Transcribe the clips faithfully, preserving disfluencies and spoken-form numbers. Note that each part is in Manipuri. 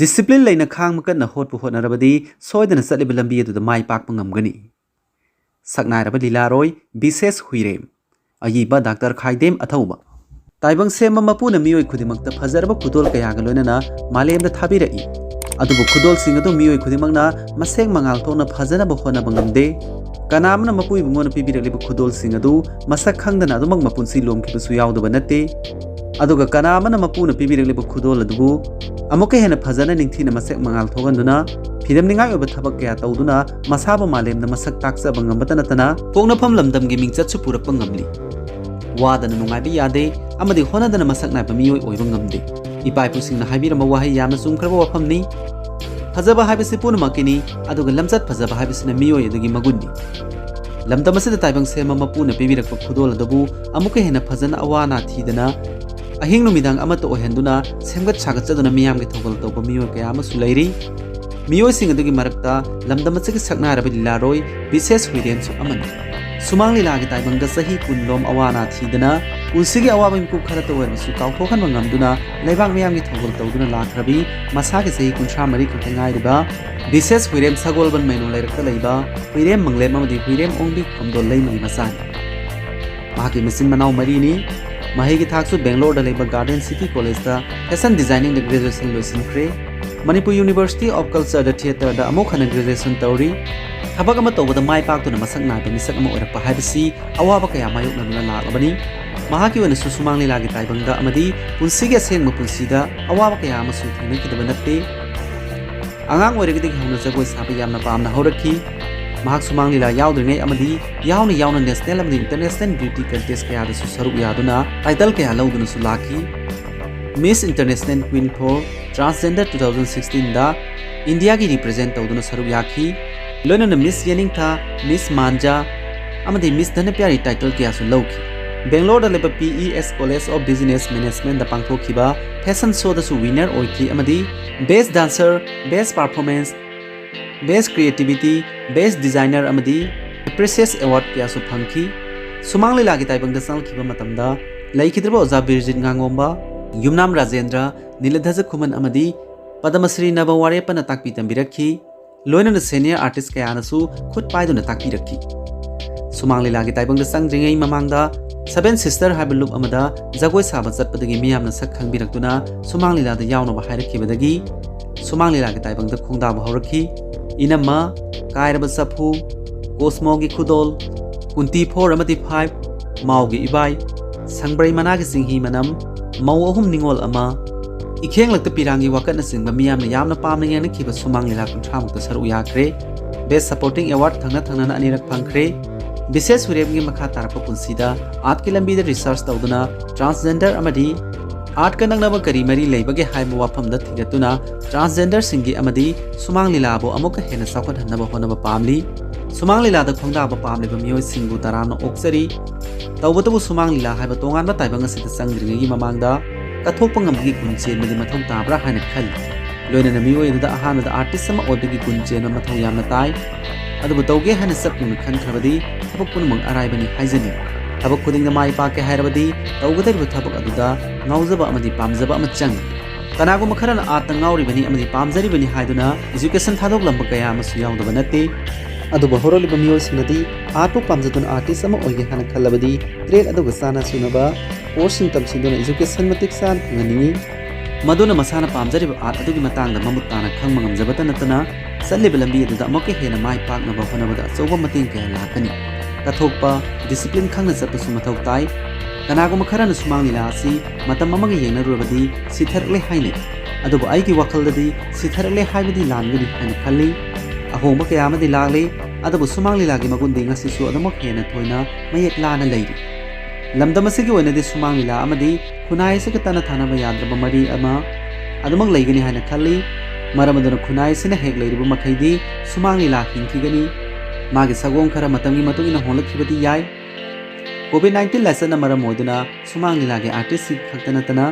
ꯗꯤꯁꯤꯄ꯭ꯂꯤꯟ ꯂꯩꯅ ꯈꯥꯡꯕ ꯀꯟꯅ ꯍꯣꯠꯄꯨ ꯍꯣꯠꯅꯔꯕꯗꯤ ꯁꯣꯏꯗꯅ ꯆꯠꯂꯤꯕ ꯂꯝꯕꯤ ꯑꯗꯨꯗ ꯃꯥꯏ ꯄꯥꯛꯄ ꯉꯝꯒꯅꯤ꯫ ꯁꯛꯅꯥꯏꯔꯕ ꯂꯤꯂꯥꯔꯣꯏ ꯕꯤꯁꯦꯁ ꯍꯨꯏꯔꯦꯝ꯫ ꯑꯏꯕ ꯗꯥꯛꯇꯔ ꯈꯥꯏꯗꯦꯝ ꯑꯊꯧꯕ꯫ ꯇꯥꯏꯕꯪ ꯁꯦꯝꯕ ꯃꯄꯨꯅ ꯃꯤꯑꯣꯏ ꯈꯨꯗꯤꯡꯃꯛꯇ ꯐꯖꯔꯕ ꯈꯨꯗꯣꯜ ꯀꯌꯥꯒ ꯂꯣꯏꯅꯅ ꯃꯥꯂꯦꯝꯗ ꯊꯥꯕꯤꯔꯛꯏ꯫ ꯑꯗꯨꯕꯨ ꯈꯨꯗꯣꯜꯁꯤꯡ ꯑꯗꯨ ꯃꯤꯑꯣꯏ ꯈꯨꯗꯤꯡꯃꯛꯅ ꯃꯁꯦꯛ ꯃꯉꯥꯜ ꯊꯣꯛꯅ ꯐꯖꯅꯕ ꯍꯣꯠꯅꯕ ꯉꯝꯗꯦ꯫ ꯀꯅꯥ ꯑꯃꯅ ꯃꯄꯨ ꯏꯕꯨꯡꯉꯣꯅ ꯄꯤꯕꯤꯔꯛꯂꯤꯕ ꯈꯨꯗꯣꯜꯁꯤꯡ ꯑꯗꯨ ꯃꯁꯛ ꯈꯪꯗꯅ ꯑꯗꯨꯃꯛ ꯃꯄꯨꯟꯁꯤ ꯂꯣꯝꯈꯤꯕꯁꯨ ꯌꯥꯎꯗꯕ ꯅꯠꯇꯦ꯫ ꯑꯗꯨꯒ ꯀꯅꯥ ꯑꯃꯅ ꯃꯄꯨꯅ ꯄꯤꯕꯤꯔꯛꯂꯤꯕ ꯈꯨꯗꯣꯜ ꯑꯗꯨꯕꯨ ꯑꯃꯨꯛꯀ ꯍꯦꯟꯅ ꯐꯖꯅ ꯅꯤꯡꯊꯤꯅ ꯃꯁꯛ ꯃꯉꯥꯜ ꯊꯣꯛꯍꯟꯗꯨꯅ ꯐꯤꯔꯝꯅꯤꯡꯉꯥꯏ ꯑꯣꯏꯕ ꯊꯕꯛ ꯀꯌꯥ ꯇꯧꯗꯨꯅ ꯃꯁꯥꯕꯨ ꯃꯥꯂꯦꯝꯗ ꯃꯁꯛ ꯇꯥꯛꯆꯕ ꯉꯝꯕꯇ ꯅꯠꯇꯅ ꯄꯣꯛꯅꯐꯝ ꯂꯝꯗꯝꯒꯤ ꯃꯤꯡꯆꯠꯁꯨ ꯄꯨꯔꯛꯄ ꯉꯝꯂꯤ꯫ ꯋꯥꯗꯅ ꯅꯨꯡꯉꯥꯏꯕ ꯌꯥꯗꯦ ꯑꯃꯗꯤ ꯍꯣꯠꯅꯗꯅ ꯃꯁꯛ ꯅꯥꯏꯕ ꯃꯤꯑꯣꯏ ꯑꯣꯏꯕ ꯉꯝꯗꯦ꯫ ꯏꯄꯥ ꯏꯄꯨꯁꯤꯡꯅ ꯍꯥꯏꯕꯤꯔꯝꯕ ꯋꯥꯍꯩ ꯌꯥꯝꯅ ꯆꯨꯝꯈ꯭ꯔꯕ ꯋꯥꯐꯝꯅꯤ꯫ ꯐꯖꯕ ꯍꯥꯏꯕꯁꯤ ꯄꯨꯝꯅꯃꯛꯀꯤꯅꯤ, ꯑꯗꯨꯒ ꯂꯝꯆꯠ ꯐꯖꯕ ꯍꯥꯏꯕꯁꯤꯅ ꯃꯤꯑꯣꯏ ꯑꯗꯨꯒꯤ ꯃꯒꯨꯟꯅꯤ꯫ ꯂꯝꯗꯝ ꯑꯁꯤꯗ ꯇꯥꯏꯕꯪ ꯁꯦꯝꯕ ꯃꯄꯨꯅ ꯄꯤꯕꯤꯔꯛꯄ ꯈꯨꯗꯣꯜ ꯑꯗꯨꯕꯨ ꯑꯃꯨꯛꯀ ꯍꯦꯟꯅ ꯐꯖꯅ ꯑꯋꯥ ꯑꯅꯥ ꯊꯤꯗꯅ ꯑꯍꯤꯡ ꯅꯨꯃꯤꯗꯥꯡ ꯑꯃꯠꯇ ꯑꯣꯏꯍꯟꯗꯨꯅ ꯁꯦꯝꯒꯠ ꯁꯥꯒꯠꯆꯗꯨꯅ ꯃꯤꯌꯥꯝꯒꯤ ꯊꯧꯒꯜ ꯇꯧꯕ ꯃꯤꯑꯣꯏ ꯀꯌꯥ ꯑꯃꯁꯨ ꯂꯩꯔꯤ꯫ ꯃꯤꯑꯣꯏꯁꯤꯡ ꯑꯗꯨꯒꯤ ꯃꯔꯛꯇ ꯂꯝꯗꯝ ꯑꯁꯤꯒꯤ ꯁꯛꯅꯥꯏꯔꯕ ꯂꯤꯂꯥꯔꯣꯏ ꯕꯤꯁꯦꯁ ꯍꯨꯏꯔꯦꯝꯁꯨ ꯑꯃꯅꯤ꯫ ꯁꯨꯃꯥꯡ ꯂꯤꯂꯥꯒꯤ ꯇꯥꯏꯕꯪꯗ ꯆꯍꯤ ꯀꯨꯟ ꯂꯣꯝ ꯑꯋꯥ ꯑꯅꯥ ꯊꯤꯗꯅ ꯄꯨꯟꯁꯤꯒꯤ ꯑꯋꯥꯕ ꯃꯤꯀꯨꯞ ꯈꯔꯇ ꯑꯣꯏꯔꯕꯁꯨ ꯀꯥꯎꯊꯣꯛꯍꯟꯕ ꯉꯝꯗꯨꯅ ꯂꯩꯕꯥꯛ ꯃꯤꯌꯥꯝꯒꯤ ꯊꯧꯒꯜ ꯇꯧꯗꯨꯅ ꯂꯥꯛꯈ꯭ꯔꯕꯤ ꯃꯁꯥꯒꯤ ꯆꯍꯤ ꯀꯨꯟꯊ꯭ꯔꯥ ꯃꯔꯤ ꯈꯛꯇ ꯉꯥꯏꯔꯤꯕ ꯕꯤꯁꯦꯁ ꯍꯨꯏꯔꯦꯝ ꯁꯒꯣꯜꯕꯟ ꯃꯩꯅꯣ ꯂꯩꯔꯛꯇ ꯂꯩꯕ ꯍꯨꯏꯔꯦꯝ ꯃꯪꯂꯦꯝ ꯑꯃꯗꯤ ꯍꯨꯏꯔꯦꯝ ꯑꯣꯡꯕꯤ ꯈꯝꯗꯣꯜ ꯂꯩꯃꯒꯤ ꯃꯆꯥꯅꯤ꯫ ꯃꯍꯥꯛꯀꯤ ꯃꯆꯤꯟ ꯃꯅꯥꯎ ꯃꯔꯤꯅꯤ꯫ ꯃꯍꯩꯒꯤ ꯊꯥꯛꯁꯨ ꯕꯦꯡꯒ꯭ꯂꯣꯔꯗ ꯂꯩꯕ ꯒꯥꯔꯗꯦꯟ ꯁꯤꯇꯤ ꯀꯣꯂꯦꯖꯇ ꯐꯦꯁꯟ ꯗꯤꯖꯥꯏꯅꯤꯡꯗ ꯒ꯭ꯔꯦꯖꯨꯑꯦꯁꯟ ꯂꯣꯏꯁꯤꯟꯈ꯭ꯔꯦ꯫ ꯃꯅꯤꯄꯨꯔ ꯌꯨꯅꯤꯚꯔꯁꯤꯇꯤ ꯑꯣꯐ ꯀꯜꯆꯔꯗ ꯊꯤꯌꯦꯇꯔꯗ ꯑꯃꯨꯛ ꯍꯟꯅ ꯒ꯭ꯔꯦꯖꯨꯑꯦꯁꯟ ꯇꯧꯔꯤ꯫ ꯊꯕꯛ ꯑꯃ ꯇꯧꯕꯗ ꯃꯥꯏ ꯄꯥꯛꯇꯨꯅ ꯃꯁꯛ ꯅꯥꯏꯕ ꯃꯤꯁꯛ ꯑꯃ ꯑꯣꯏꯔꯛꯄ ꯍꯥꯏꯕꯁꯤ ꯑꯋꯥꯕ ꯀꯌꯥ ꯃꯥꯌꯣꯛꯅꯗꯨꯅ ꯂꯥꯛꯂꯕꯅꯤ꯫ ꯃꯍꯥꯛꯀꯤ ꯑꯣꯏꯅꯁꯨ ꯁꯨꯃꯥꯡ ꯂꯤꯂꯥꯒꯤ ꯇꯥꯏꯕꯪꯗ ꯑꯃꯗꯤ ꯄꯨꯟꯁꯤꯒꯤ ꯑꯁꯦꯡꯕ ꯄꯨꯟꯁꯤꯗ ꯑꯋꯥꯕ ꯀꯌꯥ ꯑꯃꯁꯨ ꯊꯦꯡꯅꯈꯤꯗꯕ ꯅꯠꯇꯦ꯫ ꯑꯉꯥꯡ ꯑꯣꯏꯔꯤꯉꯩꯗꯒꯤ ꯍꯧꯅ ꯖꯒꯣꯏ ꯁꯥꯕ ꯌꯥꯝꯅ ꯄꯥꯝꯅ ꯍꯧꯔꯛꯈꯤ꯫ ꯃꯍꯥꯛ ꯁꯨꯃꯥꯡ ꯂꯤꯂꯥ ꯌꯥꯎꯗ꯭ꯔꯤꯉꯩ ꯑꯃꯗꯤ ꯌꯥꯎꯅ ꯌꯥꯎꯅ ꯅꯦꯁꯅꯦꯜ ꯑꯃꯗꯤ ꯏꯟꯇꯔꯅꯦꯁꯅꯦꯜ ꯕ꯭ꯌꯨꯇꯤ ꯀꯟꯇꯦꯁ ꯀꯌꯥꯗꯁꯨ ꯁꯔꯨꯛ ꯌꯥꯗꯨꯅ ꯇꯥꯏꯇꯜ ꯀꯌꯥ ꯂꯧꯗꯨꯅꯁꯨ ꯂꯥꯛꯈꯤ꯫ Miss International Queen for Transgender two thousand sixteen ꯗ ꯏꯟꯗꯤꯌꯥꯒꯤ ꯔꯤꯄ꯭ꯔꯖꯦꯟ ꯇꯧꯗꯨꯅ ꯁꯔꯨꯛ ꯌꯥꯈꯤ꯫ ꯂꯣꯏꯅꯅ ꯃꯤꯁ ꯌꯦꯅꯤꯡꯊꯥ, ꯃꯤꯁ ꯃꯥꯟꯖꯥ ꯑꯃꯗꯤ ꯃꯤꯁ ꯙꯅꯄ꯭ꯌꯥꯔꯤ ꯇꯥꯏꯇꯜ ꯀꯌꯥꯁꯨ ꯂꯧꯈꯤ꯫ ꯕꯦꯡꯒ꯭ꯂꯣꯔꯗ ꯂꯩꯕ P E S College of Business Management ꯗ ꯄꯥꯡꯊꯣꯛꯈꯤꯕ ꯐꯦꯁꯟ ꯁꯣꯗꯁꯨ ꯋꯤꯅꯔ ꯑꯣꯏꯈꯤ ꯑꯃꯗꯤ Best Dancer, Best Performance, Best Creativity, Best Designer ꯑꯃꯗꯤ ꯑꯦꯄ꯭ꯔꯤꯁꯤꯌꯦꯁ ꯑꯦꯋꯥꯔꯗ ꯀꯌꯥꯁꯨ ꯐꯪꯈꯤ꯫ ꯁꯨꯃꯥꯡ ꯂꯤꯂꯥꯒꯤ ꯇꯥꯏꯕꯪꯗ ꯆꯪꯂꯛꯈꯤꯕ ꯃꯇꯝꯗ ꯂꯩꯈꯤꯗ꯭ꯔꯕ ꯑꯣꯖꯥ ꯕꯤꯔꯖꯤꯠ ꯉꯥꯉꯣꯝꯕ, ꯌꯨꯝꯅꯥꯝ ꯔꯥꯖꯦꯟꯗ꯭ꯔ, ꯅꯤꯂꯙꯖ ꯈꯨꯃꯟ ꯑꯃꯗꯤ ꯄꯗꯃꯁ꯭ꯔꯤ ꯅꯕ ꯋꯥꯔꯦꯞꯄꯅ ꯇꯥꯛꯄꯤ ꯇꯝꯕꯤꯔꯛꯈꯤ꯫ ꯂꯣꯏꯅꯅ senior artist ꯀꯌꯥꯅꯁꯨ ꯈꯨꯠ ꯄꯥꯏꯗꯨꯅ ꯇꯥꯛꯄꯤꯔꯛꯈꯤ꯫ ꯁꯨꯃꯥꯡ ꯂꯤꯂꯥꯒꯤ ꯇꯥꯏꯕꯪꯗ ꯆꯪꯗ꯭ꯔꯤꯉꯩ ꯃꯃꯥꯡꯗ Seven Sister ꯍꯥꯏꯕ ꯂꯨꯞ ꯑꯃꯗ ꯖꯒꯣꯏ ꯁꯥꯕ ꯆꯠꯄꯗꯒꯤ ꯃꯤꯌꯥꯝꯅ ꯁꯛ ꯈꯪꯕꯤꯔꯛꯇꯨꯅ ꯁꯨꯃꯥꯡ ꯂꯤꯂꯥꯗ ꯌꯥꯎꯅꯕ ꯍꯥꯏꯔꯛꯈꯤꯕꯗꯒꯤ ꯁꯨꯃꯥꯡ ꯂꯤꯂꯥꯒꯤ ꯇꯥꯏꯕꯪꯗ ꯈꯣꯡꯗꯥꯕ ꯍꯧꯔꯛꯈꯤ꯫ ꯏꯅꯝꯃ, ꯀꯥꯏꯔꯕ ꯆꯐꯨ, ꯀꯣꯁꯃꯣꯒꯤ ꯈꯨꯗꯣꯜ, ꯀꯨꯟꯇꯤ four ꯑꯃꯗꯤ five, ꯃꯥꯎꯒꯤ ꯏꯕꯥꯏ, ꯁꯪꯕ꯭ꯔꯩ ꯃꯅꯥꯒꯤ ꯆꯤꯡꯍꯤ ꯃꯅꯝ, ꯃꯧ ꯑꯍꯨꯝ ꯅꯤꯉꯣꯜ ꯑꯃ, ꯏꯈꯦꯡꯂꯛꯇ ꯄꯤꯔꯥꯡꯒꯤ ꯋꯥꯀꯠꯅꯆꯤꯡꯕ ꯃꯤꯌꯥꯝꯅ ꯌꯥꯝꯅ ꯄꯥꯝꯅ ꯌꯦꯡꯅꯈꯤꯕ ꯁꯨꯃꯥꯡ ꯂꯤꯂꯥ ꯀꯨꯟꯊ꯭ꯔꯥꯃꯨꯛꯇ ꯁꯔꯨꯛ ꯌꯥꯈ꯭ꯔꯦ꯫ Best Supporting Award ꯊꯪꯅ ꯊꯪꯅꯅ ꯑꯅꯤꯔꯛ ꯐꯪꯈ꯭ꯔꯦ꯫ ꯕꯤꯁꯦꯁ ꯍꯨꯔꯦꯝꯒꯤ ꯃꯈꯥ ꯇꯥꯔꯛꯄ ꯄꯨꯟꯁꯤꯗ artꯀꯤ ꯂꯝꯕꯤꯗ research ꯇꯧꯗꯨꯅ transgender ꯑꯃꯗꯤ artꯀ ꯅꯛꯅꯕ ꯀꯔꯤ ꯃꯔꯤ ꯂꯩꯕꯒꯦ ꯍꯥꯏꯕ ꯋꯥꯐꯝꯗ ꯊꯤꯒꯠꯇꯨꯅ transgenderꯁꯤꯡꯒꯤ ꯑꯃꯗꯤ ꯁꯨꯃꯥꯡ ꯂꯤꯂꯥꯕꯨ ꯑꯃꯨꯛꯀ ꯍꯦꯟꯅ ꯆꯥꯎꯈꯠꯍꯟꯅꯕ ꯍꯣꯠꯅꯕ ꯄꯥꯝꯂꯤ꯫ ꯁꯨꯃꯥꯡ ꯂꯤꯂꯥꯗ ꯈꯣꯡꯗꯥꯕ ꯄꯥꯝꯂꯤꯕ ꯃꯤꯑꯣꯏꯁꯤꯡꯕꯨ ꯇꯔꯥꯝꯅ ꯑꯣꯛꯆꯔꯤ꯫ ꯇꯧꯕꯇꯕꯨ ꯁꯨꯃꯥꯡ ꯂꯤꯂꯥ ꯍꯥꯏꯕ ꯇꯣꯉꯥꯟꯕ ꯇꯥꯏꯕꯪ ꯑꯁꯤꯗ ꯆꯪꯗ꯭ꯔꯤꯉꯩꯒꯤ ꯃꯃꯥꯡꯗ ꯀꯠꯊꯣꯛꯄ ꯉꯝꯕꯒꯤ ꯒꯨꯟ ꯆꯦꯟꯕꯗꯤ ꯃꯊꯧ ꯇꯥꯕ꯭ꯔꯥ ꯍꯥꯏꯅ ꯈꯜꯂꯤ꯫ ꯂꯣꯏꯅꯅ ꯃꯤꯑꯣꯏ ꯑꯗꯨꯗ ꯑꯍꯥꯟꯕꯗ artist ꯑꯃ ꯑꯣꯏꯕꯒꯤ ꯒꯨꯟ ꯆꯦꯟꯕ ꯃꯊꯧ ꯌꯥꯝꯅ ꯇꯥꯏ꯫ ꯑꯗꯨꯕꯨ ꯇꯧꯒꯦ ꯍꯥꯏꯅ ꯆꯞ ꯌꯨꯡꯅ ꯈꯟꯈ꯭ꯔꯕꯗꯤ ꯊꯕꯛ ꯄꯨꯝꯅꯃꯛ ꯑꯔꯥꯏꯕꯅꯤ ꯍꯥꯏꯖꯅꯤꯡꯏ꯫ ꯊꯕꯛ ꯈꯨꯗꯤꯡꯗ ꯃꯥꯏ ꯄꯥꯛꯀꯦ ꯍꯥꯏꯔꯕꯗꯤ ꯇꯧꯒꯗꯧꯔꯤꯕ ꯊꯕꯛ ꯑꯗꯨꯗ ꯉꯥꯎꯖꯕ ꯑꯃꯗꯤ ꯄꯥꯝꯖꯕ ꯑꯃ ꯆꯪꯏ꯫ ꯀꯅꯥꯒꯨꯝꯕ ꯈꯔꯅ artꯇ ꯉꯥꯎꯔꯤꯕꯅꯤ ꯑꯃꯗꯤ ꯄꯥꯝꯖꯔꯤꯕꯅꯤ ꯍꯥꯏꯗꯨꯅ education ꯊꯥꯗꯣꯛꯂꯝꯕ ꯀꯌꯥ ꯑꯃꯁꯨ ꯌꯥꯎꯗꯕ ꯅꯠꯇꯦ꯫ ꯑꯗꯨꯕꯨ ꯍꯧꯔꯛꯂꯤꯕ ꯃꯤꯑꯣꯏꯁꯤꯡꯅꯗꯤ artꯄꯨ ꯄꯥꯝꯖꯗꯨꯅ artist ꯑꯃ ꯑꯣꯏꯒꯦ ꯍꯥꯏꯅ ꯈꯜꯂꯕꯗꯤ trade ꯑꯗꯨꯒ ꯆꯥꯟꯅ ꯆꯨꯅꯕ courseꯁꯤꯡ ꯇꯝꯁꯤꯟꯗꯨꯅ education ꯃꯇꯤꯛ ꯆꯥꯅ ꯐꯪꯍꯟꯅꯤꯡꯏ꯫ ꯃꯗꯨꯅ ꯃꯁꯥꯅ ꯄꯥꯝꯖꯔꯤꯕ art ꯑꯗꯨꯒꯤ ꯃꯇꯥꯡꯗ ꯃꯃꯨꯠ ꯇꯥꯅ ꯈꯪꯕ ꯉꯝꯖꯕꯇ ꯅꯠꯇꯅ ꯆꯠꯂꯤꯕ ꯂꯝꯕꯤ ꯑꯗꯨꯗ ꯑꯃꯨꯛꯀ ꯍꯦꯟꯅ ꯃꯥꯏ ꯄꯥꯛꯅꯕ ꯍꯣꯠꯅꯕꯗ ꯑꯆꯧꯕ ꯃꯇꯦꯡ ꯀꯌꯥ ꯂꯥꯛꯀꯅꯤ꯫ ꯀꯠꯊꯣꯛꯄ, discipline ꯈꯪꯅ ꯆꯠꯄꯁꯨ ꯃꯊꯧ ꯇꯥꯏ꯫ ꯀꯅꯥꯒꯨꯝꯕ ꯈꯔꯅ ꯁꯨꯃꯥꯡ ꯂꯤꯂꯥ ꯑꯁꯤ ꯃꯇꯝ ꯑꯃꯒ ꯌꯦꯡꯅꯔꯨꯔꯕꯗꯤ ꯁꯤꯊꯔꯛꯂꯦ ꯍꯥꯏꯅꯩ꯫ ꯑꯗꯨꯕꯨ ꯑꯩꯒꯤ ꯋꯥꯈꯜꯗꯗꯤ ꯁꯤꯊꯔꯛꯂꯦ ꯍꯥꯏꯕꯗꯤ ꯂꯥꯟꯒꯅꯤ ꯍꯥꯏꯅ ꯈꯜꯂꯤ꯫ ꯑꯍꯣꯡꯕ ꯀꯌꯥ ꯑꯃꯗꯤ ꯂꯥꯛꯂꯤ, ꯑꯗꯨꯕꯨ ꯁꯨꯃꯥꯡ ꯂꯤꯂꯥꯒꯤ ꯃꯒꯨꯟꯗꯤ ꯉꯁꯤꯁꯨ ꯑꯗꯨꯃꯛ ꯍꯦꯟꯅ ꯊꯣꯏꯅ ꯃꯌꯦꯛ ꯂꯥꯅ ꯂꯩꯔꯤ꯫ ꯂꯝꯗꯝ ꯑꯁꯤꯒꯤ ꯑꯣꯏꯅꯗꯤ ꯁꯨꯃꯥꯡ ꯂꯤꯂꯥ ꯑꯃꯗꯤ ꯈꯨꯟꯅꯥꯏ ꯑꯁꯤꯒ ꯇꯠꯅ ꯊꯥꯅꯕ ꯌꯥꯗ꯭ꯔꯕ ꯃꯔꯤ ꯑꯃ ꯑꯗꯨꯃꯛ ꯂꯩꯒꯅꯤ ꯍꯥꯏꯅ ꯈꯜꯂꯤ꯫ ꯃꯔꯝ ꯑꯗꯨꯅ ꯈꯨꯟꯅꯥꯏ ꯑꯁꯤꯅ ꯍꯦꯛ ꯂꯩꯔꯤꯕ ꯃꯈꯩꯗꯤ ꯁꯨꯃꯥꯡ ꯂꯤꯂꯥ ꯍꯤꯡꯈꯤꯒꯅꯤ꯫ ꯃꯥꯒꯤ ꯁꯒꯣꯜ ꯈꯔ ꯃꯇꯝꯒꯤ ꯃꯇꯨꯡ ꯏꯟꯅ ꯍꯣꯡꯂꯛꯈꯤꯕꯗꯤ ꯌꯥꯏ꯫ COVID nineteen ꯂꯥꯏꯆꯠꯅ ꯃꯔꯝ ꯑꯣꯏꯗꯨꯅ ꯁꯨꯃꯥꯡ ꯂꯤꯂꯥꯒꯤ artistꯁꯤꯡ ꯈꯛꯇ ꯅꯠꯇꯅ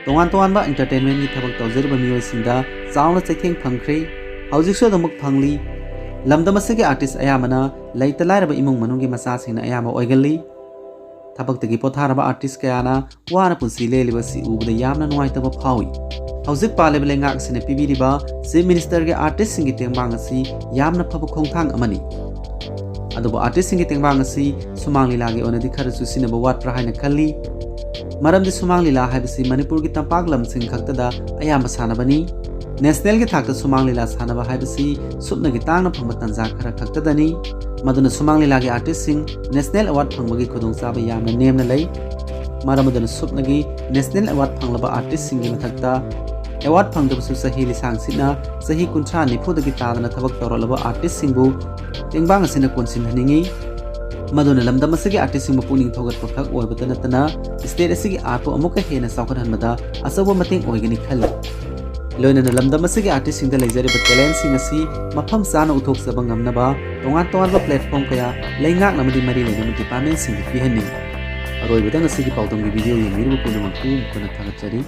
ꯇꯣꯉꯥꯟ ꯇꯣꯉꯥꯟꯕ entertainmentꯀꯤ ꯊꯕꯛ ꯇꯧꯖꯔꯤꯕ ꯃꯤꯑꯣꯏꯁꯤꯡꯗ ꯆꯥꯎꯅ ꯆꯩꯊꯦꯡ ꯐꯪꯈ꯭ꯔꯦ꯫ ꯍꯧꯖꯤꯛꯁꯨ ꯑꯗꯨꯃꯛ ꯐꯪꯂꯤ꯫ ꯂꯝꯗꯝ ꯑꯁꯤꯒꯤ artist ꯑꯌꯥꯝꯕꯅ ꯂꯩꯇ ꯂꯥꯏꯔꯕ ꯏꯃꯨꯡ ꯃꯅꯨꯡꯒꯤ ꯃꯆꯥꯁꯤꯡꯅ ꯑꯌꯥꯝꯕ ꯑꯣꯏꯒꯜꯂꯤ꯫ ꯊꯕꯛꯇꯒꯤ ꯄꯣꯊꯥꯔꯕ ꯑꯥꯔꯇꯤꯁ ꯀꯌꯥꯅ ꯋꯥꯅ ꯄꯨꯟꯁꯤ ꯂꯦꯜꯂꯤꯕ ꯑꯁꯤ ꯎꯕꯗ ꯌꯥꯝꯅ ꯅꯨꯡꯉꯥꯏꯇꯕ ꯐꯥꯎꯏ꯫ ꯍꯧꯖꯤꯛ ꯄꯥꯜꯂꯤꯕ ꯂꯩꯉꯥꯛ ꯑꯁꯤꯅ ꯄꯤꯕꯤꯔꯤꯕ ꯆꯤꯐ ꯃꯤꯅꯤꯁꯇꯔꯒꯤ ꯑꯥꯔꯇꯤꯁꯁꯤꯡꯒꯤ ꯇꯦꯡꯕꯥꯡ ꯑꯁꯤ ꯌꯥꯝꯅ ꯐꯕ ꯈꯣꯡꯊꯥꯡ ꯑꯃꯅꯤ꯫ ꯑꯗꯨꯕꯨ ꯑꯥꯔꯇꯤꯁꯁꯤꯡꯒꯤ ꯇꯦꯡꯕꯥꯡ ꯑꯁꯤ ꯁꯨꯃꯥꯡ ꯂꯤꯂꯥꯒꯤ ꯑꯣꯏꯅꯗꯤ ꯈꯔ ꯆꯨꯁꯤꯟꯅꯕ ꯋꯥꯠꯄ꯭ꯔꯥ ꯍꯥꯏꯅ ꯈꯜꯂꯤ꯫ ꯃꯔꯝꯗꯤ ꯁꯨꯃꯥꯡ ꯂꯤꯂꯥ ꯍꯥꯏꯕꯁꯤ ꯃꯅꯤꯄꯨꯔꯒꯤ ꯇꯝꯄꯥꯛ ꯂꯝꯁꯤꯡ ꯈꯛꯇꯗ ꯑꯌꯥꯝꯕ ꯁꯥꯟꯅꯕꯅꯤ꯫ ꯅꯦꯁꯅꯦꯜꯒꯤ ꯊꯥꯛꯇ ꯁꯨꯃꯥꯡ ꯂꯤꯂꯥ ꯁꯥꯟꯅꯕ ꯍꯥꯏꯕꯁꯤ ꯁꯨꯞꯅꯒꯤ ꯇꯥꯡꯅ ꯐꯪꯕ ꯇꯥꯟꯖꯥ ꯈꯔ ꯈꯛꯇꯗꯅꯤ꯫ ꯃꯗꯨꯅ ꯁꯨꯃꯥꯡ ꯂꯤꯂꯥꯒꯤ ꯑꯥꯔꯇꯤꯁꯁꯤꯡ ꯅꯦꯁꯅꯦꯜ ꯑꯦꯋꯥꯔꯗ ꯐꯪꯕꯒꯤ ꯈꯨꯗꯣꯡꯆꯥꯕ ꯌꯥꯝꯅ ꯅꯦꯝꯅ ꯂꯩ꯫ ꯃꯔꯝ ꯑꯗꯨꯅ ꯁꯨꯞꯅꯒꯤ ꯅꯦꯁꯅꯦꯜ ꯑꯦꯋꯥꯔꯗ ꯐꯪꯂꯕ ꯑꯥꯔꯇꯤꯁꯁꯤꯡꯒꯤ ꯃꯊꯛꯇ ꯑꯦꯋꯥꯔꯗ ꯐꯪꯗꯕꯁꯨ ꯆꯍꯤ ꯂꯤꯁꯥꯡ ꯁꯤꯠꯅ ꯆꯍꯤ ꯀꯨꯟꯊ꯭ꯔꯥ ꯅꯤꯐꯨꯗꯒꯤ ꯇꯥꯗꯅ ꯊꯕꯛ ꯇꯧꯔꯛꯂꯕ ꯑꯥꯔꯇꯤꯁꯁꯤꯡꯕꯨ ꯇꯦꯡꯕꯥꯡ ꯑꯁꯤꯅ ꯀꯣꯟꯁꯤꯟꯍꯟꯅꯤꯡꯏ꯫ ꯃꯗꯨꯅ ꯂꯝꯗꯝ ꯑꯁꯤꯒꯤ ꯑꯥꯔꯇꯤꯁꯁꯤꯡꯕꯨ ꯄꯨꯛꯅꯤꯡ ꯊꯧꯒꯠꯄ ꯈꯛ ꯑꯣꯏꯕꯇ ꯅꯠꯇꯅ ꯁ꯭ꯇꯦꯠ ꯑꯁꯤꯒꯤ ꯑꯥꯔꯠꯄꯨ ꯑꯃꯨꯛꯀ ꯍꯦꯟꯅ ꯆꯥꯎꯈꯠꯍꯟꯕꯗ ꯑꯆꯧꯕ ꯃꯇꯦꯡ ꯑꯣꯏꯒꯅꯤ ꯈꯜꯂꯤ꯫ ꯂꯣꯏꯅꯅ ꯂꯝꯗꯝ ꯑꯁꯤꯒꯤ ꯑꯥꯔꯇꯤꯁꯁꯤꯡꯗ ꯂꯩꯖꯔꯤꯕ ꯇꯦꯂꯦꯟꯁꯤꯡ ꯑꯁꯤ ꯃꯐꯝ ꯆꯥꯅ ꯎꯠꯊꯣꯛꯆꯕ ꯉꯝꯅꯕ ꯇꯣꯉꯥꯟ ꯇꯣꯉꯥꯟꯕ ꯄ꯭ꯂꯦꯠꯐꯣꯔꯝ ꯀꯌꯥ ꯂꯩꯉꯥꯛꯅ ꯑꯃꯗꯤ ꯃꯔꯤ ꯂꯩꯅꯕ ꯗꯤꯄꯥꯔꯠꯃꯦꯟꯁꯤꯡꯗ ꯄꯤꯍꯟꯅꯤꯡꯏ꯫ ꯑꯔꯣꯏꯕꯗ ꯉꯁꯤꯒꯤ ꯄꯥꯎꯗꯝꯒꯤ ꯚꯤꯗꯤꯑꯣ ꯌꯦꯡꯕꯤꯔꯤꯕ ꯄꯨꯝꯅꯃꯛꯄꯨ ꯃꯈꯣꯏꯅ ꯊꯥꯒꯠꯆꯔꯤ꯫